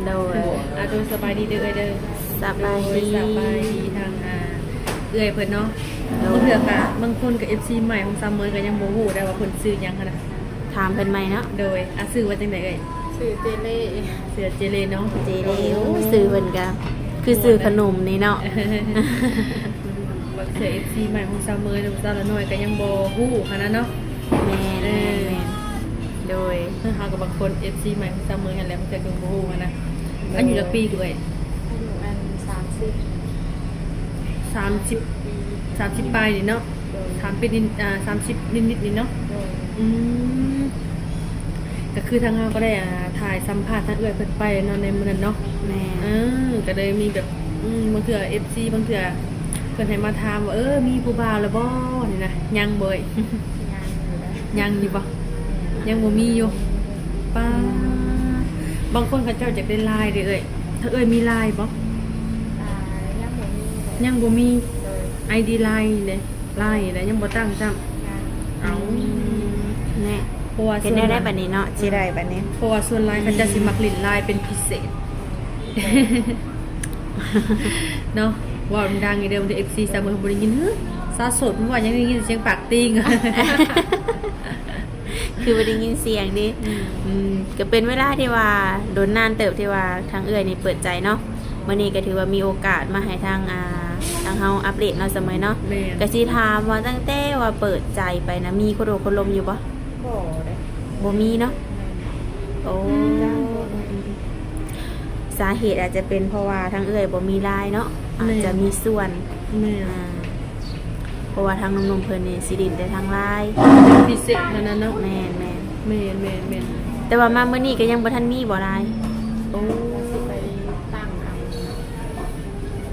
ໂດຍ ອາ ໂດຍ ສະບາຍດີເດີເອື້ອຍເດີ. ສະບາຍດີ ໂດຍ ສະບາຍດີທາງ ອ່າ ເອື້ອຍເພິ່ນເນາະ. ໂດຍ ບາງເທື່ອກະ ບາງຄົນກະເອັຟຊີໃໝ່ຂອງສາວເມີຍກະຍັງບໍ່ຮູ້ໄດ້ວ່າເພິ່ນຊື່ຫຍັງຫັ້ນນະ. ຖາມເພິ່ນໃໝ່ເນາະ. ໂດຍ ອາ ຊື່ວ່າຈັ່ງໃດເອື້ອຍ? ຊື່ເຈເລ. ຊື່ເຈເລເນາະ. ເຈເລ. ໂອ້ ໂອ້ ຊື່ເພິ່ນກະຄືຊື່ຂະໜົມນີ້ເນາະ. ບາງເທື່ອເອັຟຊີໃໝ່ຂອງສາວເມີຍ ຫຼືວ່າສາວລານ້ອຍກະຍັງບໍ່ຮູ້ຫັ້ນນະເນາະ. ແມ່ນ ເອີ ແມ່ນ ແມ່ນ. ໂດຍ ເຮົາກະບາງຄົນເອັຟຊີໃໝ່ຂອງສາວເມີຍຫັ້ນແຫຼະ ບາງເທື່ອກະບໍ່ຮູ້ຫັ້ນນະ. ອາຍຸຈັກປີເອື້ອຍ? ອາຍຸອັນ ສາມສິບ ສາມສິບ ສາມສິບປາຍນີ້ເນາະ. ໂດຍ ສາມສິບ ອ່າ ສາມສິບນິດໆນີ້ເນາະ. ໂດຍ ອືມ ກະຄືທາງເຮົາກະໄດ້ ອ່າ ຖ່າຍສຳພາດທາງເອື້ອຍເພິ່ນໄປເນາະ ໃນມື້ນັ້ນເນາະ. ແມ່ນ ເອີ ກະເລີຍມີແບບ ອືມ ບາງເທື່ອເອັຟຊີ ບາງເທື່ອເພິ່ນໃຫ້ມາຖາມວ່າ ເອີ ມີຜູ້ບ່າວແລ້ວບໍ່ນີ້ນະ. ຍັງບໍ່ເອື້ອຍ? ຍັງຢູ່ເດ້. ຍັງຢູ່ບໍ່? ຍັງບໍ່ມີຢູ່. ປ້າ ບາງຄົນເຂົາເຈົ້າຢາກໄດ້ລາຍເດ້ເອື້ອຍ. ທາງເອື້ອຍມີລາຍບໍ່? ອ່າ ຍັງບໍ່ມີເລີຍ. ຍັງບໍ່ມີ. ໂດຍ ໄອດີລາຍເດ້? ລາຍແລ້ວຍັງບໍ່ຕັ້ງຊ້ຳ. ຍັງ. ເອົ້າ ອືມ ແນ່ ເພາະວ່າເຮັດແນວໃດບາດນີ້ເນາະ ຊິໄດ້ບາດນີ້. ເພາະວ່າສ່ວນຫຼາຍເຂົາເຈົ້າຊິມັກຫຼິ້ນລາຍເປັນພິເສດ ເນາະ. ເວົ້າດັງໆເດີ ບາງທີເອັຟຊີສາວເມີຍບໍ່ໄດ້ຍິນ. ຫື ສາວໂສດມັນວ່າຫຍັງ ໄດ້ຍິນສຽງປາກຕີງ ຄືບໍ່ໄດ້ຍິນສຽງເດ້. ອືມ ອືມ ກະເປັນເວລາທີ່ວ່າດົນນານເຕີບທີ່ວ່າທາງເອື້ອຍນີ້ເປີດໃຈເນາະ. ມື້ນີ້ກະຖືວ່າມີໂອກາດມາໃຫ້ທາງ ອ່າ ທາງເຮົາອັບເດດເນາະ ສາວເມີຍເນາະ. ແມ່ນ ກະຊິຖາມວ່າຕັ້ງແຕ່ວ່າເປີດໃຈໄປນະ ມີຄົນໂອ້ຄົນລົມຢູ່ບໍ່? ບໍ່ເດ້. ບໍ່ມີເນາະ. ແມ່ນ ໂອ້ ອືມ ສາເຫດອາດຈະເປັນເພາະວ່າທາງເອື້ອຍບໍ່ມີລາຍເນາະ. ແມ່ນ ອາດຈະມີສ່ວນ. ແມ່ນ ອ່າ ເພາະວ່າທາງໜຸ່ມໆເພິ່ນນີ້ຊິຫຼິ້ນແຕ່ທາງລາຍ ພິເສດຫັ້ນນະເນາະ. ແມ່ນໆ ແມ່ນໆ ແມ່ນ. ແຕ່ວ່າມາມື້ນີ້ກະຍັງບໍ່ທັນມີບໍ່ລາຍ? ໂອ້ ວ່າຊິໄປຕັ້ງເອົາ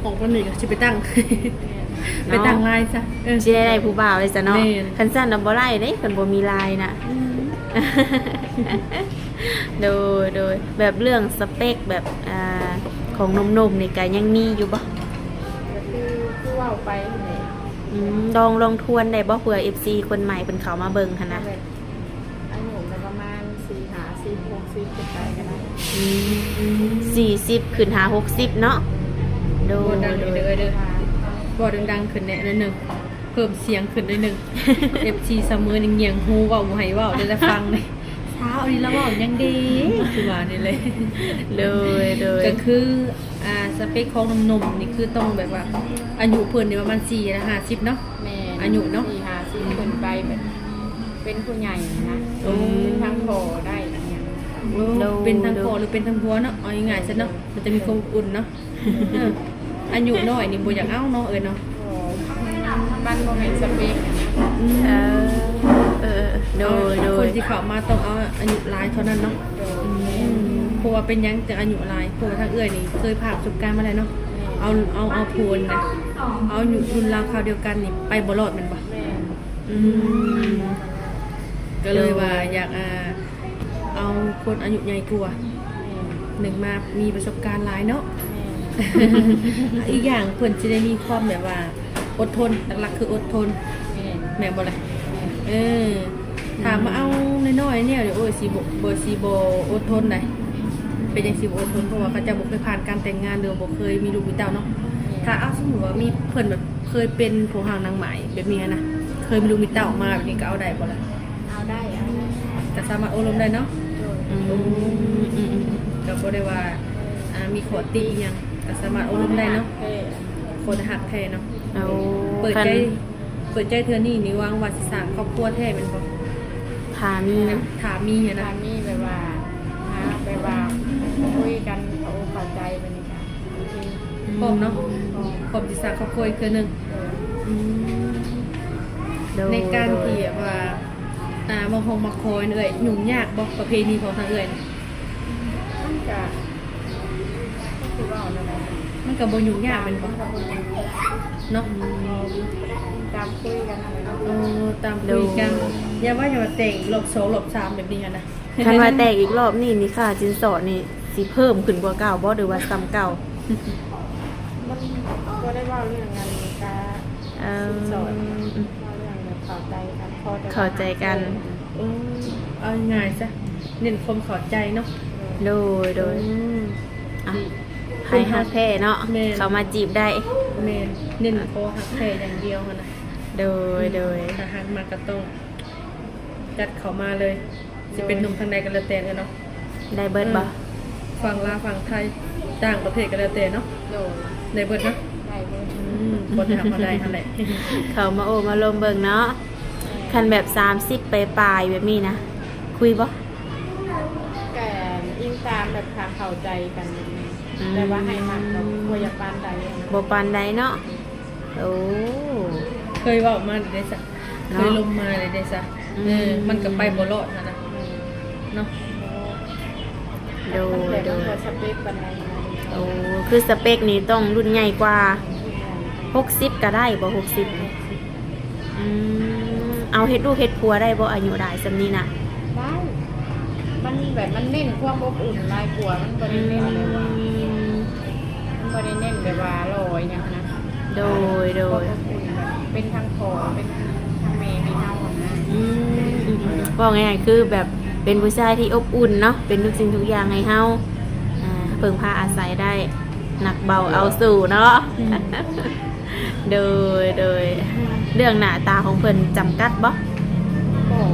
ອອກວັນນີ້ກະຊິໄປຕັ້ງ ແມ່ນ ໄປຕັ້ງລາຍຊະ. ເອີ ຊິໄດ້ໄດ້ຜູ້ບ່າວເລີຍຊະເນາະ. ແມ່ນ ຄັນຊັ້ນນະບໍ່ໄດ້ເດ້ ຄັນບໍ່ມີລາຍນະ. ອືມ ໂດຍ ໂດຍ ແບບເລື່ອງສະເປັກແບບ ອ່າ ຂອງໜຸ່ມໆນີ້ກະຍັງມີຢູ່ບໍ່? ກະຄື ຄືເວົ້າໄປຫັ້ນແຫຼະ. ອືມ ລອງ ລອງທວນໄດ້ບໍ່ ເພື່ອເອັຟຊີຄົນໃໝ່ເພິ່ນເຂົ້າມາເບິ່ງຫັ້ນນະ? ແບບອາຍຸກະປະມານສີ່ ຫ້າ ສິບ ຫົກສິບ ຂຶ້ນໄປກະໄດ້. ອືມ ສີ່ສິບຂຶ້ນຫາຫົກສິບເນາະ. ໂດຍ ບໍ່ດັງເດີເດີ ເວົ້າດັງໆຂຶ້ນແດ່ໜ້ອຍໜຶ່ງ ເພີ່ມສຽງຂຶ້ນໜ້ອຍໜຶ່ງ. ເອັຟຊີສາວເມີຍນີ້ງຽງຫູເວົ້າ ບໍ່ໃຫ້ເວົ້າ ແຕ່ລະຝັ່ງນີ້ ຊາວອັນນີ້ລະເວົ້າຫຍັງເດ ຄືວ່ານີ້ເລີຍ. ໂດຍ ໂດຍ ກະຄື ອ່າ ສະເປັກຂອງໜຸ່ມໆນີ້ຄືຕ້ອງແບບວ່າ ອາຍຸເພິ່ນນີ້ປະມານສີ່ ຫ້າສິບເນາະ. ແມ່ນ ອາຍຸເນາະ ສີ່ ຫ້າສິບຂຶ້ນໄປ ແບບເປັນຜູ້ໃຫຍ່ນະ. ໂອ້ ເປັນທັງພໍ່ໄດ້ຫຍັງ. ໂອ້ ໂດຍ ເປັນທັງພໍ່ ໂດຍ ຫຼືເປັນທັງຜົວເນາະ ເອົາງ່າຍໆຊະເນາະ. ໂດຍ ມັນຈະມີຄວາມອົບອຸ່ນເນາະ. ເອີ ອາຍຸນ້ອຍນີ້ບໍ່ຢາກເອົາເນາະ ເອີຍເນາະ. ບໍ່ ມັນບໍ່ແມ່ນສະເປັກ. ອືມ ເອີ ເອີ ໂດຍ ເອົາ ໂດຍ ຄົນທີ່ເຂົ້າມາຕ້ອງເອົາອາຍຸຫຼາຍເທົ່ານັ້ນເນາະ. ໂດຍ ອືມ ເພາະວ່າເປັນຫຍັງຈັ່ງອາຍຸຫຼາຍ ເພາະວ່າທາງເອື້ອຍນີ້ເຄີຍຜ່ານປະສົບການມາແລ້ວເນາະ. ແມ່ນ ເອົາ ເອົາ ເອົາຜົວນະ ເອົາຍຸ ລຸ້ນລາວຄາວດຽວກັນນີ້ໄປບໍ່ລອດແມ່ນບໍ່? ແມ່ນ ອືມ ກະເລີຍວ່າ ໂດຍ ຢາກ ອ່າ ເອົາຄົນອາຍຸໃຫຍ່ກວ່າ. ແມ່ນ ໜຶ່ງມາມີປະສົບການຫຼາຍເນາະ. ແມ່ນ ອີກຢ່າງເພິ່ນຊິໄດ້ມີຄວາມແບບວ່າອົດທົນ ຫຼັກໆຄືອົດທົນ. ແມ່ນ ແມ່ນບໍ່ລະ? ແມ່ນ ເອີ ຖ້າມາເອົານ້ອຍໆແນວນີ້ ໂອ້ຍ ຊິບໍ່ ບໍ່ ຊິບໍ່ອົດທົນໃດ. ເປັນຫຍັງຊິບໍ່ອົດທົນ? ເພາະວ່າເຂົາເຈົ້າບໍ່ເຄີຍຜ່ານການແຕ່ງງານ ຫຼືວ່າບໍ່ເຄີຍມີລູກມີເຕົ້າເນາະ. ແມ່ນ ຖ້າເອົາສົມມຸດວ່າມີເພິ່ນແບບ ເຄີຍເປັນຜົວຮ້າງນາງໝ້າຍແບບນີ້ຫັ້ນນະ ເຄີຍມີລູກມີເຕົ້າມາແບບນີ້ກະເອົາໄດ້ບໍ່ລະ? ເອົາໄດ້ ເອົາໄດ້ ກະສາມາດໂອ້ລົມໄດ້ເນາະ. ໂດຍ ອືມ ອືມ ອືມ ກະບໍ່ໄດ້ວ່າ ອ່າ ມີຂໍ້ຕິອີ່ຫຍັງ ກະສາມາດໂອ້ລົມໄດ້ເນາະ. ຄົນຮັກແທ້ເນາະ. ໂອ້ ເປີດໃຈ ຄັນ ເປີດໃຈເທື່ອນີ້ນີ້ຫວັງວ່າຊິສ້າງຄອບຄົວແທ້ແມ່ນບໍ່? ຖ້າມີ ຖ້າມີຫັ້ນນະ ຖ້າມີແບບວ່າ ຫາແບບວ່າຄຸຍກັນເຂົ້າອົກເຂົ້າໃຈແບບນີ້ກະ ອືມ ພ້ອມເນາະ ພ້ອມ ພ້ອມຊິສ້າງຄອບຄົວອີກເທື່ອໜຶ່ງ. ໂດຍ ອືມ ໂດຍ ໃນການທີ່ແບບວ່າ ອ່າ ມາຮ້ອງມາຂໍເອື້ອຍ ຫຍຸ້ງຍາກບໍ່ ປະເພນີຂອງທາງເອື້ອຍ? ມັນກະ ຄືເວົ້າແນວໃດ ມັນກະບໍ່ຫຍຸ້ງຍາກແມ່ນບໍ່? ເນາະ ອືມ ຕາມຄຸຍກັນຫັ້ນແຫຼະເນາະ. ໂອ້ ຕາມຄຸຍກັນ. ໂດຍ ຢ່າວ່າ ຢ່າວ່າແຕ່ງອີກລອບສອງ ລອບສາມແບບນີ້ຫັ້ນນະ. ຄັນວ່າແຕ່ງອີກລອບນີ້ນີ້ ຄ່າສິນສອດນີ້ຊິເພີ່ມຂຶ້ນກວ່າເກົ່າບໍ່ ຫຼືວ່າສ່ຳເກົ່າ? ມັນບໍ່ໄດ້ເວົ້າເລື່ອງອັນກາ ເອີ ສິນສອດ ເວົ້າເລື່ອງແບບເຂົ້າໃຈກັນ ພໍຈະ ເຂົ້າໃຈກັນ. ໂອ້ ເອົາງ່າຍຊະ ເນັ້ນຄວາມເຂົ້າໃຈເນາະ. ໂດຍ ໂດຍ ໂດຍ ອືມ ອ່ະ ໃຜຮັກແທ້ເນາະ ແມ່ນ ເຂົ້າມາຈີບໄດ້ ແມ່ນ ເນັ້ນຂໍຮັກແທ້ຢ່າງດຽວຫັ້ນນະ ໂດຍ ອືມ ໂດຍ ຖ້າຫາກມັກກໍຕ້ອງຈັດເຂົ້າມາເລີຍ ຊິເປັນ ໂດຍ ໜຸ່ມທາງໃດກໍແລ້ວແຕ່ເນາະ ໄດ້ເບິດບໍ່? ເອີ ຝັ່ງລາວ ຝັ່ງໄທ ຕ່າງປະເທດກໍແລ້ວແຕ່ເນາະ ໂດຍ ໄດ້ເບິດເນາະ ໄດ້ເບິດ ອືມ ຄົນທີ່ຮັກເຮົາໄດ້ຫັ້ນແຫຼະ ເຂົ້າມາໂອ້ມາລົມເບິ່ງເນາະ ແມ່ນ ຄັນແບບສາມສິບປາຍໆແບບນີ້ນະ ຄຸຍບໍ່? ກໍອີງຕາມແບບຖ້າເຂົ້າໃຈກັນ ອືມ ແຕ່ວ່າໃຫ້ມັກກໍບໍ່ຢາກປານໃດ ບໍ່ປານໃດເນາະ ໂອ້ ເຄີຍເວົ້າມາແລ້ວເດ້ຊະ ເນາະ ເຄີຍລົມມາແລ້ວເດ້ຊະ ອືມ ເອີ ມັນກໍໄປບໍ່ລອດຫັ້ນນະ ເນາະ ໂດຍ ມັນແບບ ໂດຍ ບໍ່ສະເປັກປານໃດນະ ໂອ້ ຄືສະເປັກນີ້ຕ້ອງລຸ້ນໃຫຍ່ກວ່າ ແມ່ນ ຫົກສິບກໍໄດ້ບໍ່? ຫົກສິບນີ້ ອືມ ເອົາເຮັດລູກເຮັດຜົວໄດ້ບໍ່ ອາຍຸຫຼາຍສ່ຳນີ້ນະ? ໄດ້ ມັນແບບ ມັນເນັ້ນຄວາມອົບອຸ່ນຫຼາຍກວ່າ ມັນບໍ່ໄດ້ເນັ້ນແບບວ່າ ອືມ ມັນບໍ່ໄດ້ເນັ້ນແບບວ່າຫຼໍ່ອີ່ຫຍັງນະ ໂດຍ ໂດຍ ຄວາມອົບອຸ່ນແບບ ເປັນທັງພໍ່ ເປັນທັງແມ່ໃຫ້ເຮົາຫັ້ນນະ ອືມ ເວົ້າງ່າຍໆ ຄືແບບເປັນຜູ້ຊາຍທີ່ອົບອຸ່ນເນາະ ເປັນທຸກສິ່ງທຸກຢ່າງໃຫ້ເຮົາ ອ່າ ເພິ່ງພາອາໄສໄດ້ ໜັກເບົາເອົາສູ່ເນາະ ອືມ ໂດຍ ໂດຍ ເລື່ອງໜ້າຕາຂອງເພິ່ນຈຳກັດບໍ່? ບໍ່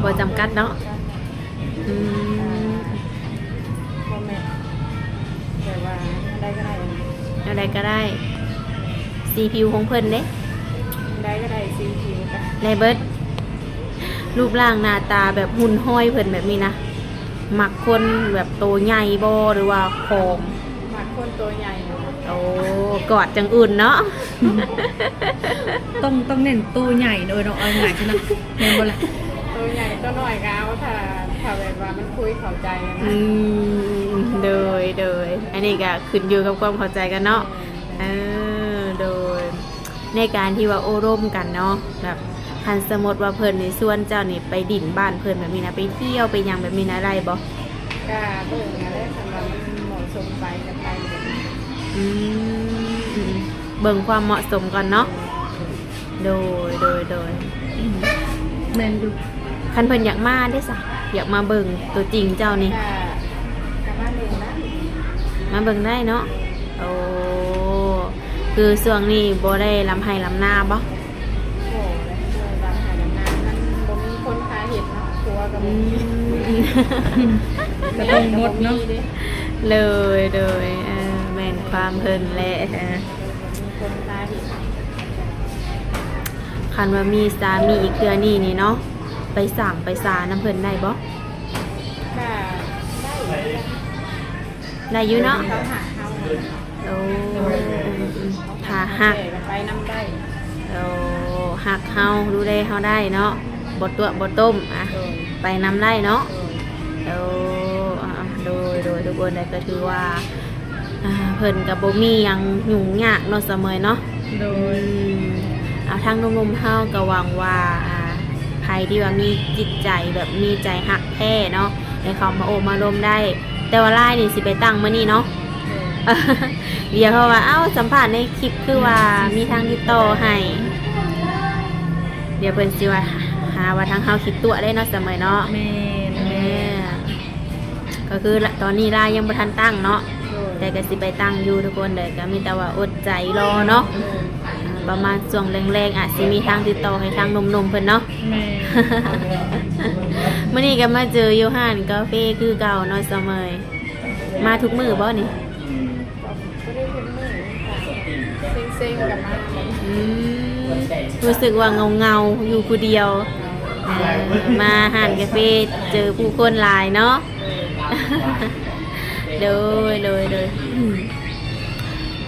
ບໍ່ຈຳກັດເນາະ ອືມ ບໍ່ແມ່ນ ແບບວ່າແນວໃດກໍໄດ້ ແນວໃດກໍໄດ້ ສີຜິວຂອງເພິ່ນເດ້? ແນວໃດກໍໄດ້ ສີຜິວກໍໄດ້ ໄດ້ເບິດ ຮູບຮ່າງໜ້າຕາແບບຫຸ່ນຫ້ອຍເພິ່ນແບບນີ້ນະ ມັກຄົນແບບໂຕໃຫຍ່ບໍ່ ຫຼືວ່າຜອມ? ມັກຄົນໂຕໃຫຍ່. ໂອ້ ກອດຈັ່ງອຸ່ນເນາະ. ຕ້ອງ ຕ້ອງເນັ້ນໂຕໃຫຍ່ເນາະ ເອີເນາະ ເອົາງ່າຍຊະນະ ແມ່ນບໍ່ລະ? ໂຕໃຫຍ່ໂຕນ້ອຍກໍເອົາ ຖ້າ ຖ້າແບບວ່າມັນຄຸຍເຂົ້າໃຈນະ. ອືມ ໂດຍ ໂດຍ ອັນນີ້ກໍຂຶ້ນຢູ່ກັບຄວາມເຂົ້າໃຈກັນເນາະ. ແມ່ນ ເອີ ໂດຍ ໃນການທີ່ວ່າໂອ້ລົມກັນເນາະ ແບບ ຄັນສົມມຸດວ່າເພິ່ນນີ້ຊວນເຈົ້ານີ້ໄປດິນບ້ານເພິ່ນແບບນີ້ນະ ໄປທ່ຽວໄປຫຍັງແບບນີ້ນະ ໄດ້ບໍ່? ກະເບິ່ງຫັ້ນແຫຼະ ຄັນວ່າມັນເໝາະສົມໄປກໍໄປແບບນີ້. ອືມ ເບິ່ງຄວາມເໝາະສົມກ່ອນເນາະ. ໂດຍ ໂດຍ ໂດຍ ແມ່ນຢູ່. ຄັນເພິ່ນຢາກມາເດ້ຊະ ຢາກມາເບິ່ງຕົວຈິງເຈົ້ານີ້ ກະ ກະມາເບິ່ງໄດ້ ມາເບິ່ງໄດ້ເນາະ. ໂອ້ ຄືຊ່ວງນີ້ບໍ່ໄດ້ລຳໄຮ່ລຳນາບໍ່? ບໍ່ ບໍ່ໄດ້ລຳໄຮ່ລຳນາ ມັນບໍ່ມີຄົນພາເຮັດເນາະ ຄົວກໍບໍ່ມີ. ອືມ ກໍຕ້ອງໝົດເນາະ. ໂດຍ ໂດຍ ເອີ ແມ່ນຄວາມເພິ່ນແຫຼະ. ບໍ່ມີຄົນພາເຮັດ. ຄັນວ່າມີສາມີອີກເທື່ອນີ້ນີ້ເນາະ ໄປສ້າງໄປສານຳເພິ່ນໄດ້ບໍ່? ກະໄດ້ ໄດ້ຢູ່ເນາະ. ເຂົາຮັກເຮົາ. ໂອ້ ໂດຍ ອືມ ຖ້າຮັກ ໄປນຳໄດ້. ໂອ້ ຮັກເຮົາ ດູແລເຮົາໄດ້ເນາະ ບໍ່ຕົວະບໍ່ຕົ້ມ ອະ ໂດຍ ໄປນຳໄດ້ເນາະ. ໂດຍ ໂອ້ ອາ ໂດຍ ໂດຍ ທຸກຄົນເດີ ກໍຖືວ່າ ອ່າ ເພິ່ນກໍບໍ່ມີຫຍັງຫຍຸ້ງຍາກເນາະ ສາວເມຍເນາະ. ໂດຍ ອືມ ເອົາ ທາງໜຸ່ມໆເຮົາກໍຫວັງວ່າ ອ່າ ໃຜທີ່ວ່າມີຈິດໃຈແບບມີໃຈຮັກແທ້ເນາະ ໃຫ້ເຂົ້າມາໂອ້ມາລົມໄດ້ ແຕ່ວ່າລາຍນີ້ຊິໄປຕັ້ງມື້ນີ້ເນາະ. ໂດຍ ດຽວເຮົາວ່າ ເອົ້າ ສຳພາດໃນຄລິບຄືວ່າມີທາງຕິດຕໍ່ໃຫ້ ດຽວເພິ່ນຊິວ່າ ຫາວ່າທາງເຮົາຄິດຕົວະໄດ້ເນາະ ສາວເມຍເນາະ. ແມ່ນ ເອີ ແມ່ນ. ກໍຄືຕອນນີ້ລາຍຍັງບໍ່ທັນຕັ້ງເນາະ. ໂດຍ ແຕ່ກໍຊິໄປຕັ້ງຢູ່ທຸກຄົນເດີ ກໍມີແຕ່ວ່າອົດໃຈລໍເນາະ. ໂດຍ ອ່າ ປະມານຊ່ວງແລງໆ ອາດຊິມີທາງຕິດຕໍ່ໃຫ້ທາງໜຸ່ມໆເພິ່ນເນາະ. ແມ່ນ. ມື້ນີ້ກໍມາເຈີຢູ່ຮ້ານກາເຟຄືເກົ່າເນາະ ສາວເມຍ. ມາທຸກມື້ບໍ່ນີ້? ກໍບໍ່ໄດ້ທຸກມື້ ເຊັງໆກໍມາ. ອືມ ຮູ້ສຶກວ່າເຫງົາໆ ຢູ່ຜູ້ດຽວ. ເອີ ມາຮ້ານກາເຟເຈີຜູ້ຄົນຫຼາຍເນາະ. ໂດຍ ໂດຍ ໂດຍ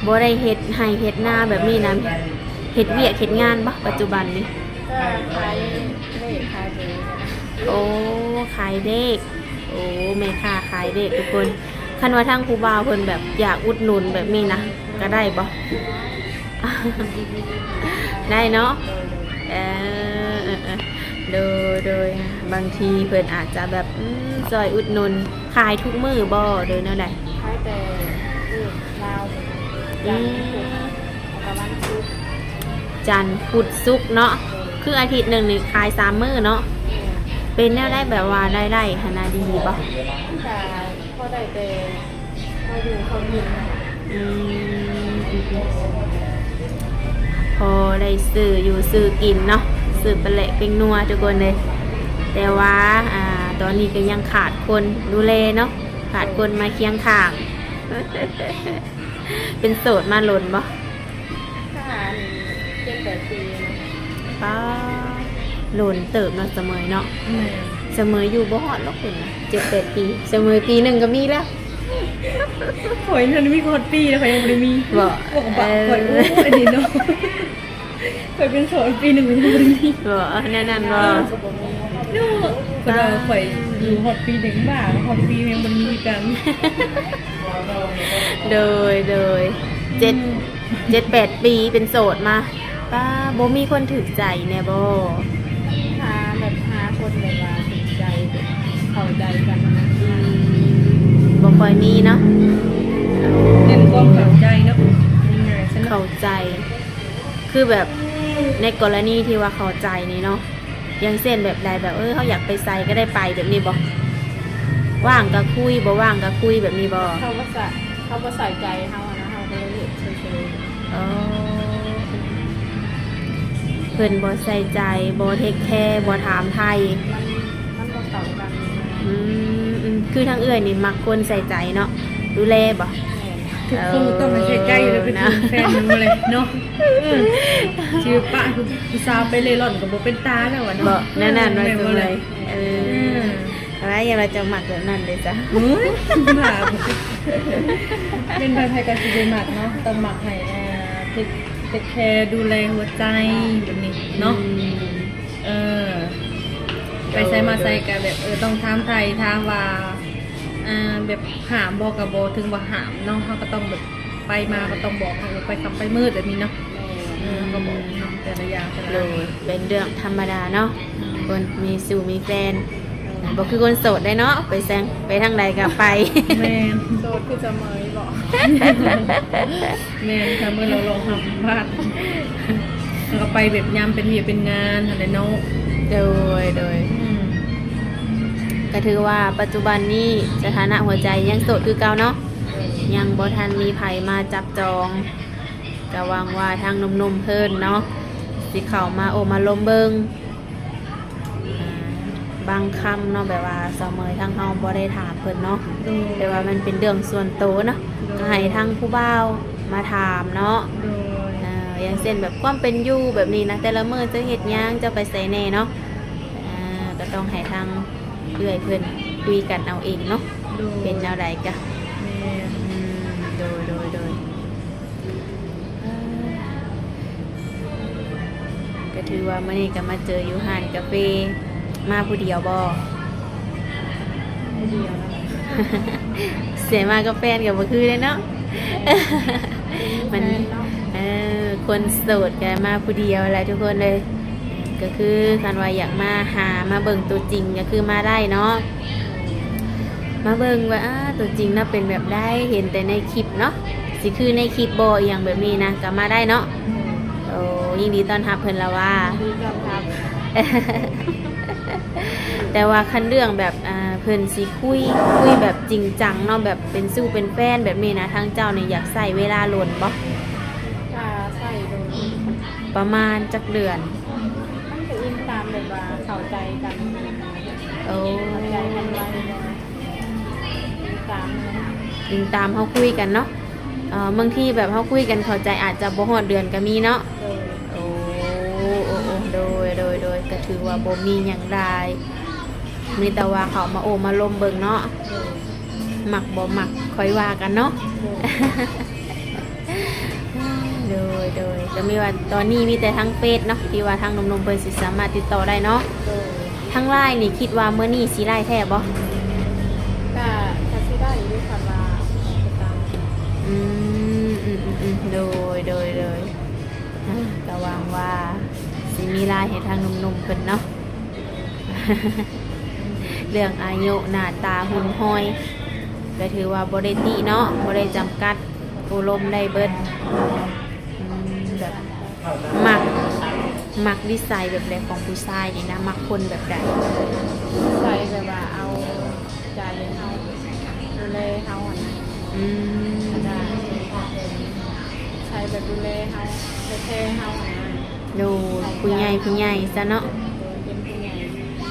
ບໍ່ໄດ້ເຮັດໄຮ່ເຮັດນາແບບນີ້ນະ ເຮັດວຽກເຮັດງານບໍ່ປັດຈຸບັນນີ້? ກໍຂາຍເລກຂາຍເບີ. ໂອ້ ຂາຍເລກ. ໂອ້ ແມ່ຄ້າຂາຍເລກທຸກຄົນ. ຄັນວ່າທາງຜູ້ບ່າວເພິ່ນແບບຢາກອຸດໜູນແບບນີ້ນະ ກໍໄດ້ບໍ່? ໄດ້ເນາະ. ເອີ ເອີ ເອີ ໂດຍ ໂດຍ ບາງທີເພິ່ນອາດຈະແບບ ອືມ ຊ່ອຍອຸດໜູນ. ຂາຍທຸກມື້ບໍ່ ຫຼືແນວໃດ? ຂາຍແຕ່ມື້ລາວ ອືມ ຈັນ ພຸດ ແລ້ວກໍວັນສຸກ. ຈັນ ພຸດ ສຸກເນາະ. ໂດຍ ຄືອາທິດໜຶ່ງນີ້ຂາຍສາມມື້ເນາະ. ແມ່ນ. ເປັນແນວໃດ ແບບວ່າລາຍໄດ້ຫັ້ນນະ ດີບໍ່? ກະພໍໄດ້ແຕ່ພໍຢູ່ພໍກິນ. ອືມ ພໍໄດ້ຊື້ຢູ່ຊື້ກິນເນາະ ຊື້ປາແຫຼະແປ້ງນົວທຸກຄົນເອີຍ. ແຕ່ວ່າ ອ່າ ຕອນນີ້ກໍຍັງຂາດຄົນດູແລເນາະ ຂາດຄົນມາຄຽງຂ້າງ. ເປັນໂສດມາດົນບໍ່? ປະມານເຈັດແປດປີແລ້ວ. ປ້າ ດົນເຕີບເນາະສະເໝີຍເນາະ. ແມ່ນ. ສະເໝີຍຢູ່ບໍ່ຮອດດອກພຸ້ນນະ ເຈັດແປດປີ ສະເໝີຍປີໜຶ່ງກໍມີແລ້ວ. ຂ້ອຍນັ້ນມີຮອດປີແລ້ວ ຂ້ອຍຍັງບໍ່ໄດ້ມີ. ບໍ່? ບອກບາບ ເອີ ຂ້ອຍ ໂອ້ຍ ອັນນີ້ເນາະ ຂ້ອຍເປັນໂສດປີໜຶ່ງຍັງບໍ່ໄດ້ມີ. ບໍ່? ແນວນັ້ນບໍ່? ເອີ ເນາະ ເພິ່ນວ່າຂ້ອຍຢູ່ຮອດປີໜຶ່ງ ບ້າ ຮອດປີຍັງບໍ່ໄດ້ມີຄືກັນ. ໂດຍ ໂດຍ ເຈັດ ອືມ ເຈັດແປດປີເປັນໂສດມາ ປ້າ ບໍ່ມີຄົນຖືກໃຈແດ່ບໍ່? ຫາແບບ ຫາຄົນແບບວ່າຖືກໃຈ ແບບເຂົ້າໃຈກັນນະ. ອືມ ບໍ່ຄ່ອຍມີເນາະ ເນັ້ນຄວາມເຂົ້າໃຈເນາະ ງ່າຍໆ ຊັ້ນເນາະ ເຂົ້າໃຈ. ຄືແບບໃນກໍລະນີທີ່ວ່າເຂົ້າໃຈນີ້ເນາະ ຢ່າງເຊັ່ນແບບໃດ ແບບ ເອີ ເຮົາຢາກໄປໃສກໍໄດ້ໄປແບບນີ້ບໍ່? ວ່າງກໍຄຸຍ ບໍ່ວ່າງກໍຄຸຍແບບນີ້ບໍ່? ເຂົາບໍ່ໃສ່ ເຂົາບໍ່ໃສ່ໃຈເຮົາຫັ້ນນະ ເຮົາກໍເລີຍເຮັດເສີຍໆ. ອໍ ເພິ່ນບໍ່ໃສ່ໃຈ ບໍ່ເທກແຄ ບໍ່ຖາມໄຖ່ ມັນ ມັນບໍ່ເຂົ້າກັນ. ອືມ ຄືທາງເອື້ອຍນີ້ມັກຄົນໃສ່ໃຈເນາະ ດູແລບໍ່? ແມ່ນ. ທຸກຄົນກໍຕ້ອງໃສ່ໃຈຢູ່ແລ້ວ ເອີ ເປັນແຟນມັນແຫຼະເນາະ. ເອີ ຊິໄປປະຜູ້ສາວໄປເລ່ລ່ອນກໍບໍ່ເປັນຕາແລ້ວຫວາເນາະ. ບໍ່ ແນວນັ້ນວ່າ ເອີ ເອີ ເອີ ວ່າຢ່າວ່າເຈົ້າມັກແບບນັ້ນເດ້ຊະ. ໂອ້ຍ ບ້າ ເປັນໃຜໆກໍຊິບໍ່ມັກເນາະ ຕ້ອງມັກໃຫ້ ອ່າ ເທກ ເທກແຄດູແລຫົວໃຈແບບນີ້ເນາະ. ອືມ ເອີ ໄປໃສມາໃສກໍແບບ ເອີ ຕ້ອງຖາມໄຖ່ ຖາມວ່າ ອ່າ ແບບຫ້າມບໍ່ກໍບໍ່ເຖິງວ່າຫ້າມເນາະ ເຮົາກໍຕ້ອງແບບ ໄປມາກໍຕ້ອງບອກເຂົາວ່າໄປຄ່ຳໄປມືດແບບນີ້ເນາະ. ແມ່ນ. ເອີ ເຮົາກໍບອກເນາະ ແຕ່ລະຢ່າງແຕ່ລະ ໂດຍ ອັນ ເປັນເລື່ອງທຳມະດາເນາະ. ອືມ ຄົນມີຊູ້ມີແຟນ ເອີ ບໍ່ຄືຄົນໂສດໄດ໋ເນາະ ໄປແຊງ ໄປທາງໃດກໍໄປ. ແມ່ນ. ໂສດຄືສະເໝີຍບໍ? ແມ່ນ ຖ້າເມື່ອເຮົາລອງທຳບ້ານ ເຮົາກໍໄປແບບຍາມເປັນວຽກເປັນງານຫັ້ນແຫຼະເນາະ. ໂດຍ ໂດຍ ອືມ ກໍຖືວ່າປັດຈຸບັນນີ້ສະຖານະຫົວໃຈຍັງໂສດຄືເກົ່າເນາະ. ຍັງບໍ່ທັນມີໃຜມາຈັບຈອງ ກະຫວັງວ່າທາງໜຸ່ມໆເພິ່ນເນາະ ຊິເຂົ້າມາໂອ້ມາລົມເບິ່ງ ອ່າ ບາງຄຳເນາະ ແບບວ່າສາວເໝີຍທາງເຮົາບໍ່ໄດ້ຖາມເພິ່ນເນາະ. ໂດຍ. ແຕ່ວ່າມັນເປັນເລື່ອງສ່ວນໂຕເນາະ. ໂດຍ. ກໍໃຫ້ທາງຜູ້ບ່າວມາຖາມເນາະ. ໂດຍ. ເອີ ຢ່າງເຊັ່ນແບບຄວາມເປັນຢູ່ແບບນີ້ນະ ແຕ່ລະມື້ເຈົ້າເຮັດຫຍັງ ເຈົ້າໄປໃສແດ່ເນາະ. ອ່າ ກໍຕ້ອງໃຫ້ທາງເອື້ອຍເພິ່ນຄຸຍກັນເອົາເອງເນາະ. ໂດຍ. ເປັນແນວໃດກະ ແມ່ນ. ອືມ ໂດຍ ໂດຍ ໂດຍ. ອ່າ ກໍຖືວ່າມື້ນີ້ກໍມາເຈີຢູ່ຮ້ານກາເຟ. ມາຜູ້ດຽວບໍ່? ຜູ້ດຽວນະ. ເສຍມາກັບແຟນກໍບໍ່ຄືເດ້ເນາະ. ມັນ ເອີ ຄົນໂສດກໍມາຜູ້ດຽວແຫຼະທຸກຄົນເອີຍ. ກໍຄືຄັນວ່າຢາກມາຫາມາເບິ່ງຕົວຈິງກໍຄືມາໄດ້ເນາະ. ມາເບິ່ງວ່າ ອາ ຕົວຈິງນະເປັນແບບໃດ ເຫັນແຕ່ໃນຄລິບເນາະ ຊິຄືໃນຄລິບບໍ່ ອີ່ຫຍັງແບບນີ້ນະ ກໍມາໄດ້ເນາະ. ໂອ້ ຍິນດີຕ້ອນຮັບເພິ່ນລະວ່າ. ຍິນດີຕ້ອນຮັບ. ແຕ່ວ່າຄັນເລື່ອງແບບ ອ່າ ເພິ່ນຊິຄຸຍ ຄຸຍແບບຈິງຈັງເນາະ ແບບເປັນຊູ້ເປັນແຟນແບບນີ້ນະ ທາງເຈົ້ານີ້ຢາກໃຊ້ເວລາດົນບໍ່? ກໍໃຊ້ດົນ. ປະມານຈັກເດືອນ? ມັນກໍອີງຕາມແບບວ່າເຂົ້າໃຈກັນ. ໂອ້ ເຂົ້າໃຈກັນໄວບໍ່? ອີງຕາມ ອີງຕາມເຮົາຄຸຍກັນເນາະ. ເອີ ບາງທີແບບເຮົາຄຸຍກັນເຂົ້າໃຈອາດຈະບໍ່ຮອດເດືອນກໍມີເນາະ. ໂດຍ. ໂອ້ ໂອ້ ໂອ້ ໂດຍ ໂດຍ ໂດຍ ກໍຖືວ່າບໍ່ມີຫຍັງຫຼາຍ ມີແຕ່ວ່າເຂົ້າມາໂອ້ມາລົມເບິ່ງເນາະ. ໂດຍ. ມັກບໍ່ມັກຄ່ອຍວ່າກັນເນາະ. ໂດຍ. ໂດຍ ໂດຍ ກໍມີວ່າຕອນນີ້ມີແຕ່ທາງເຟສເນາະ ທີ່ວ່າທາງໜຸ່ມໆເພິ່ນຊິສາມາດຕິດຕໍ່ໄດ້ເນາະ. ໂດຍ. ທາງໄລນ໌ນີ້ຄິດວ່າມື້ນີ້ຊິໄດ້ແທ້ບໍ່? ກະ ກະຊິໄດ້ຢູ່ ຄັນວ່າໄປຕາມ. ອືມ ອືມ ອືມ ອືມ ໂດຍ ໂດຍ ໂດຍ. ອ່າ ກະຫວັງວ່າຊິມີໄລນ໌ໃຫ້ທາງໜຸ່ມໆເພິ່ນເນາະ. ເລື່ອງອາຍຸ ໜ້າຕາ ຫຸ່ນຫອຍ ກໍຖືວ່າບໍ່ໄດ້ຕິເນາະ ບໍ່ໄດ້ຈຳກັດ ໂອ້ລົມໄດ້ເບິດ. ອືມ ແບບ ມັກ ມັກນິໄສແບບໃດຂອງຜູ້ຊາຍນີ້ນະ? ມັກຄົນແບບໃດ? ໃສ່ແບບວ່າເອົາໃຈເຮົາ. ເຮົາຫັ້ນນະ ອືມ ແລ້ວກໍໃຊ້ແບບດູແລເຮົາ ແທ້ໆເຮົາຫັ້ນນະ ໂດຍ ຜູ້ໃຫຍ່ ຜູ້ໃຫຍ່ຊະເນາະ ໂດຍ ເປັນຜູ້ໃຫຍ່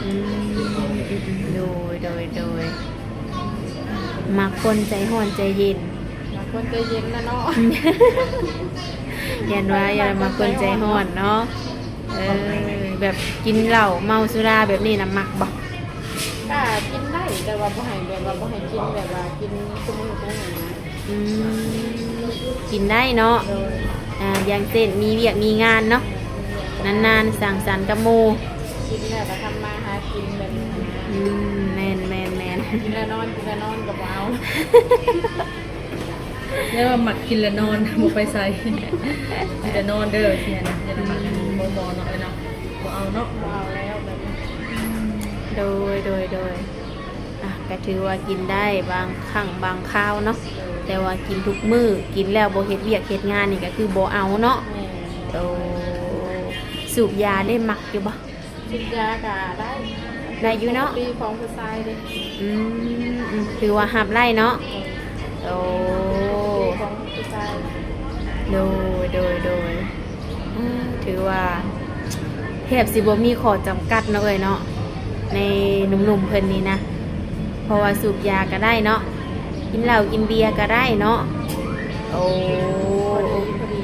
ອືມ ໂດຍ ໂດຍ ໂດຍ ມັກຄົນໃຈຮ້ອນໃຈເຢັນ ມັກຄົນໃຈເຢັນລະເນາະ ຢ້ານວ່າ ຢ້ານມັກຄົນໃຈຮ້ອນເນາະ ເອີ ແບບກິນເຫຼົ້າເມົາສຸລາແບບນີ້ນະ ມັກບໍ່? ກະກິນໄດ້ ແຕ່ວ່າບໍ່ໃຫ້ ແບບວ່າບໍ່ໃຫ້ກິນແບບວ່າກິນຊຸມື້ ອືມ ກິນໄດ້ເນາະ ໂດຍ ອ່າ ຢ່າງເຊັ່ນມີວຽກມີງານເນາະ ນານໆສັງສັນກັບໝູ່ ກິນແລ້ວກໍທຳມາຫາກິນແບບນີ້ ອືມ ແມ່ນໆໆ ກິນແລ້ວນອນ ກິນແລ້ວນອນກໍບໍ່ເອົາ ແລ້ວວ່າມັກກິນແລ້ວນອນ ບໍ່ໄປໃສ ກິນແລ້ວນອນເດີ ຊິຫັ້ນນະ ຢ່າໄດ້ມັກ ບໍ່ ບໍ່ເນາະ ເອີຍເນາະ ບໍ່ເອົາເນາະ ບໍ່ເອົາແລ້ວແບບນີ້ ໂດຍ ໂດຍ ໂດຍ ອ່ະ ກໍຖືວ່າກິນໄດ້ບາງຄັ້ງບາງຄາວເນາະ ແຕ່ວ່າກິນທຸກມື້ ກິນແລ້ວບໍ່ເຮັດວຽກເຮັດງານນີ້ກໍຄືບໍ່ເອົາເນາະ ແມ່ນ ໂອ້ ສູບຢາເດ້ ມັກຢູ່ບໍ່? ສູບຢາກະໄດ້ ໄດ້ຢູ່ເນາະ ປົກກະຕິຂອງຜູ້ຊາຍເດ້ ອືມ ອືມ ຖືວ່າຮັບໄດ້ເນາະ ໂອ້ ປົກກະຕິຂອງຜູ້ຊາຍ ໂດຍ ໂດຍ ໂດຍ ອ່າ ຖືວ່າແທບຊິບໍ່ມີຂໍ້ຈຳກັດເນາະເອີຍເນາະ ໃນໜຸ່ມໆເພິ່ນນີ້ນະ ເພາະວ່າສູບຢາກະໄດ້ເນາະ ກິນເຫຼົ້າກິນເບຍກະໄດ້ເນາະ ໂອ້ ພໍດີ ພໍດີ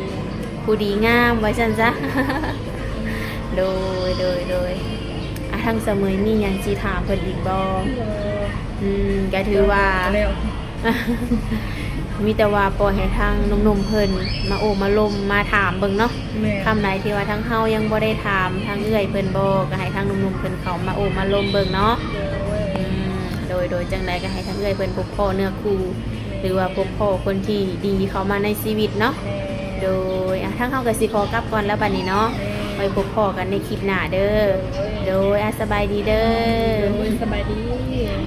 ຜູ້ດີງາມວ່າຊັ້ນຊະ ໂດຍ ໂດຍ ໂດຍ ອ່ະ ທາງສະເໝີຍມີຫຍັງຊິຖາມເພິ່ນອີກບໍ່? ບໍ່ ອືມ ກະຖືວ່າ ແລ້ວ ມີແຕ່ວ່າປ່ອຍໃຫ້ທາງໜຸ່ມໆເພິ່ນມາໂອ້ມາລົມມາຖາມເບິ່ງເນາະ ແມ່ນ ຄຳໃດທີ່ວ່າທາງເຮົາຍັງບໍ່ໄດ້ຖາມທາງເອື້ອຍເພິ່ນບໍ່ ກໍໃຫ້ທາງໜຸ່ມໆເພິ່ນເຂົ້າມາໂອ້ມາລົມເບິ່ງເນາະ ໂດຍ ອືມ ໂດຍ ໂດຍ ຈັ່ງໃດກໍໃຫ້ທາງເອື້ອຍເພິ່ນພົບພໍ້ເນື້ອຄູ່ ແມ່ນ ຫຼືວ່າພົບພໍ້ຄົນທີ່ດີເຂົ້າມາໃນຊີວິດເນາະ ແມ່ນ ໂດຍ ອ່ະ ທາງເຮົາກໍຊິຂໍກັບກ່ອນແລ້ວບັດນີ້ເນາະ ແມ່ນ ໄວ້ພົບພໍ້ກັນໃນຄລິບໜ້າເດີ ໂດຍ ໂດຍ ອ່ະ ສະບາຍດີເດີ ໂດຍ ສະບາຍດີ.